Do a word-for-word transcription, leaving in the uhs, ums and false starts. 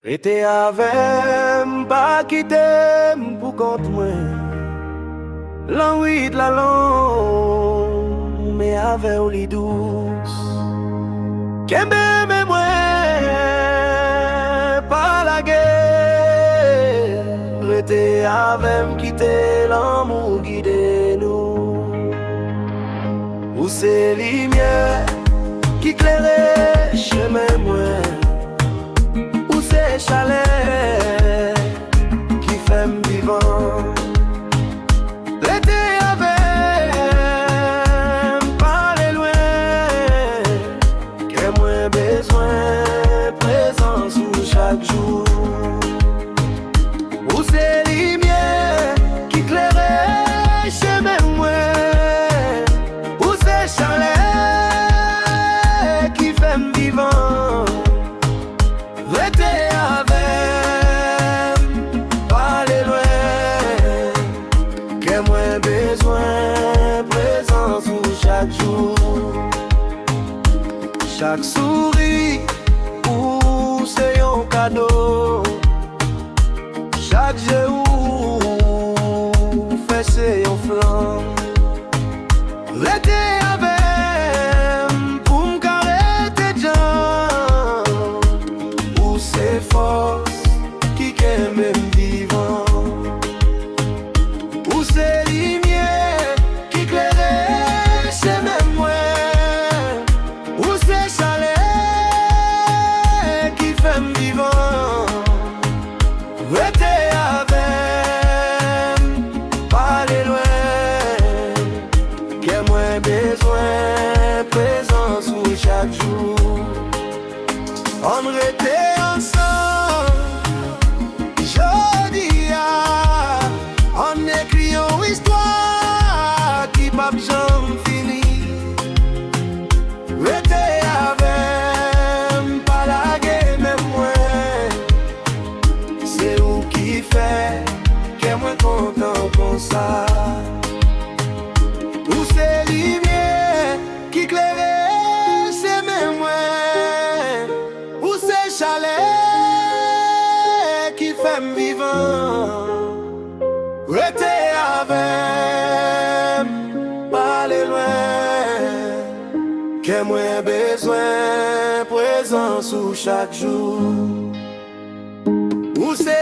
Rete avè m, pa kite m pou kont mwen. Lanwit la long, men avè w li dous. Kenbe men mwen, pa lage. Rete avè m, kite lanmou gide nou. Ou se limyè ki klere chemen mwen. Ou se chalè ki fè m vivan. Rete avè m, pa ale lwen. Kè mwen bezwen prezans ou chak jou. Ou se limyè ki klere chemen mwen. Ou se chalè ki fè m vivan. Rete avè m, pa ale lwen. Kè mwen bezwen prezans ou chak jou. Chak souri ou se yon kado. Chak je ou fè se yon flanm. Rete avè m pou m ka rete djanm. Ou se fòs ki kenbe m vivan. Ou se limyè ki klere chemen mwen. Ou se chalè ki fè m vivan. Rete avè m, pa ale lwen. Kè mwen bezwen prezans ou chak jou. Ann rete ansanm jodi a. Ann ekri yon istwa ki p ap janm fini. Rete avè m, pa lage men mwen. Se ou ki fè kè mwen kontan konsa. Ou se limyè ki klere chemen mwen. Ou se chalè ki fè m vivan. Rete avè m, pa ale lwen. Kè mwen bezwen prezans ou chak jou. Ou se